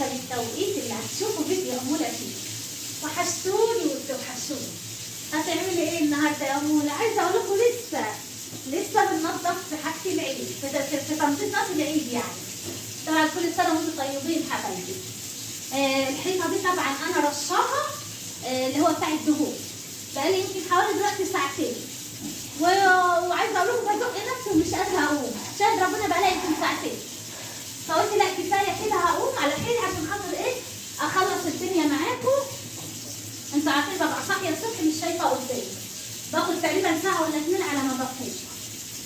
حسب التوقيت اللي هتشوفوا فيديو أمولة فيه. وحشتوني وبتوحشوني. هتعملي ايه النهارده يا أمولة؟ عايزة اقول لكم لسه بننظف في حاجة العيد، في تنظيفات العيد يعني. طبعا كل سنة وانتم طيبين حبايبي. الحيطة دي طبعا أنا رشاها اللي هو بتاع الدهون، بقالي يمكن حوالي دلوقتي ساعتين، وعايزه اقول لكم بزق نفسي ومش قادرة اقوم، شاهد ربنا بقالي يمكن ساعتين. فقلت لا كفاية كده، هقوم على حيلي عشان خاطر ايه؟ اخلص الدنيا معاكم. انتوا عارفين ببقى صاحية الصبح مش شايفه قدامي، باخد تقريبا ساعة ولا اتنين على ما بفوق.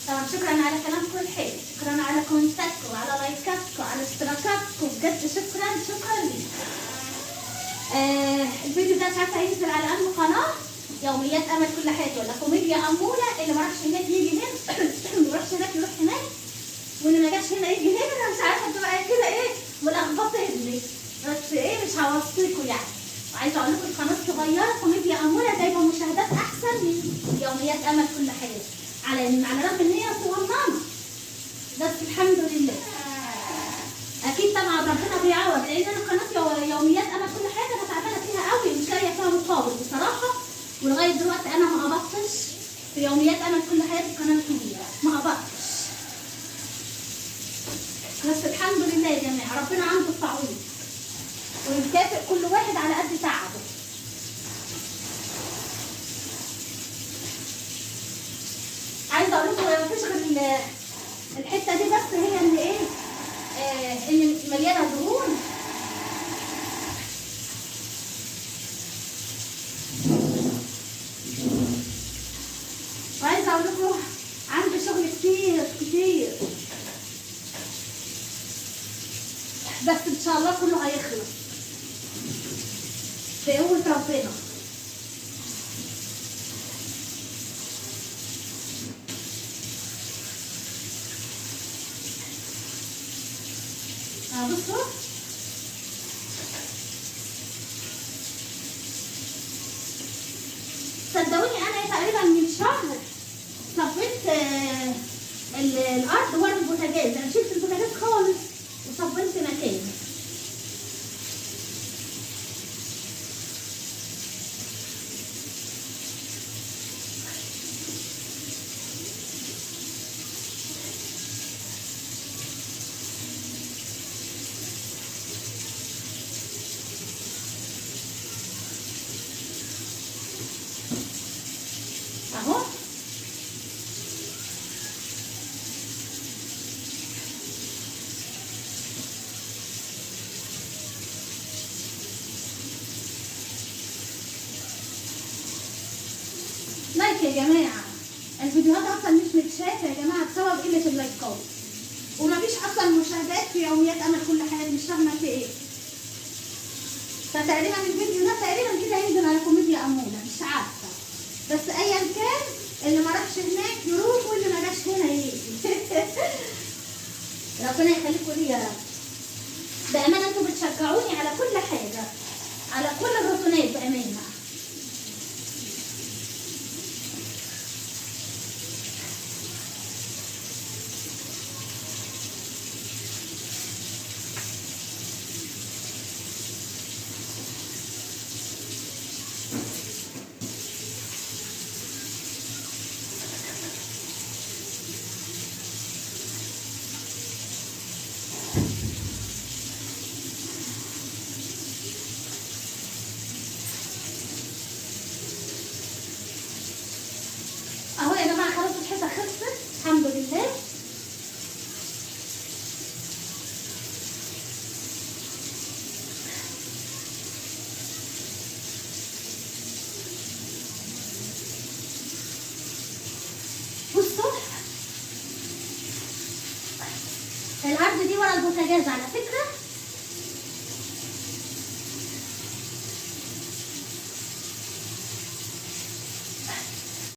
طبعا شكرا على كلامكم الحلو، شكرا على كومنتاتكم، على لايكاتكم، على اشتراكاتكم، بجد شكرا شكرا ليكم. الفيديو ده مش عارفه هينزل على انهي قناة، يوميات امل كل حياتي ولا كوميديا اموله. اللي ما راحش هناك يجي هنا، اللي ما راحش هناك يروح هناك، واللي ما جاش هنا يجي هنا. انا مش عارفه تبقى كده ايه ملخبطة، بس ايه مش هوصيكوا يعني. وعايزه اقول لكم القناة الصغيرة كوميديا اموله جايبه مشاهدات احسن من يوميات امل كل حياتي، على الرغم ان هي صغننه، بس الحمد لله. اكيد طبعا ربنا بيعوض، لان انا قناة يوميات امل كل حاجة انا تعبانة فيها قوي، مش لاقيه فيها مقابل بصراحة. ولغاية دلوقتي انا ما قبضتش في يوميات امل كل حياتي القناة الكبيرة، ما قبضتش، بس الحمد لله يا جماعة ربنا عنده التعويض ويكافئ كل واحد على قد تعبه. عايزه اقول لكم ما فيش غير الحتة دي بس هي اللي ايه اللي مليانة دهون. وعايزه اقول لكم عندي شغل كتير كتير، بس ان شاء الله كله هيخلص بقوة ربنا. بصوا صدقوني انا تقريبا من شهر صبيت الارض ورا البوتاجاز، انا شلت البوتاجاز خالص وصبيت مكانه. اهو like يا جماعة، الفيديوهات اصلا مش متشافه يا جماعة بسبب قلة اللايكات، ومفيش اصلا مشاهدات في يوميات امل كل حياتي، مش فاهمه في ايه. فتقريبا الفيديو ده تقريبا كده هينزل على كوميديا اموله، مش عارفه، بس ايا كان اللي ما راحش هناك يروح واللي ما جاش هنا يجي. ربنا يخليكم لي يا رب. بامانه انتوا بتشجعوني على كل حاجة، على كل الروتينات بامانه. اهو يا جماعة خلاص الحيطة خلصت الحمد لله. بصوا الارض دي ورا البوتاجاز على فكرة،